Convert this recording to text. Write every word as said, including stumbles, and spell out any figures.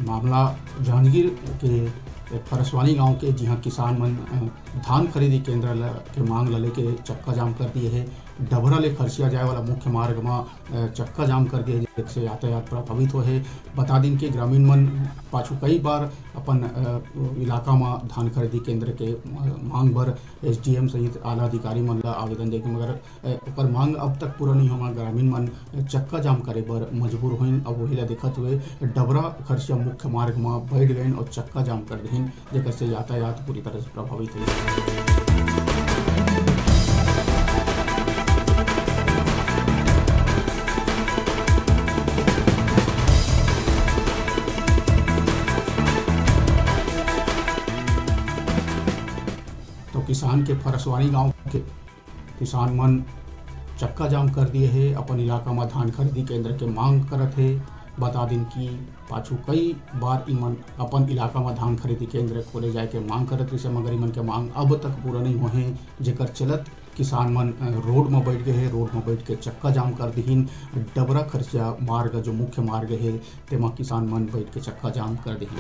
मामला जांजगीर के फरसवानी गांव के, जिहां किसान मन, अ, धान खरीदी केंद्र ल, के मांग ल लेके चक्का जाम कर दिए हे। डबरा ले खरसिया जाए वाला मुख्य मार्ग म, अ, चक्का जाम कर दिए हे, जेसे यातायात प्रभावित होए हे। बता दिन कि ग्रामीण मन पाछू कई बार अपन, अ, इलाका म धान खरीदी केंद्र के, अ, मांग बर एसडीएम सहित आला अधिकारी मन ल आवेदन देके, मगर, अ, ओकर मांग अब तक पूरा नहीं होवय। ग्रामीण मन चक्का जाम करे बर मजबूर होइन। अब वही ला देखत हुए डबरा खरसिया मुख्य मार्ग म बैठ गइन और चक्का जाम कर देहिन, जेकर से यातायात पूरी तरह से प्रभावित हे। तो किसान के फरसवानी गांव के किसान मन चक्का जाम कर दिए हे, अपन इलाका म धान खरीदी केंद्र के मांग करत हे। बता दिन कि पाछू कई बार इमन अपन इलाका म धान खरीदी केंद्र खोले जाए के मांग करत रहिसे, मगर इमन के मांग अब तक पूरा नहीं होए हे, जेकर चलत किसान मन, अ, रोड म बैठ गए हे, रोड म बैठ के चक्का जाम कर दिहिन। डबरा खरसिया मार्ग जो मुख्य मार्ग हे, तेमा किसान मन बैठ के चक्का जाम कर दिहिन।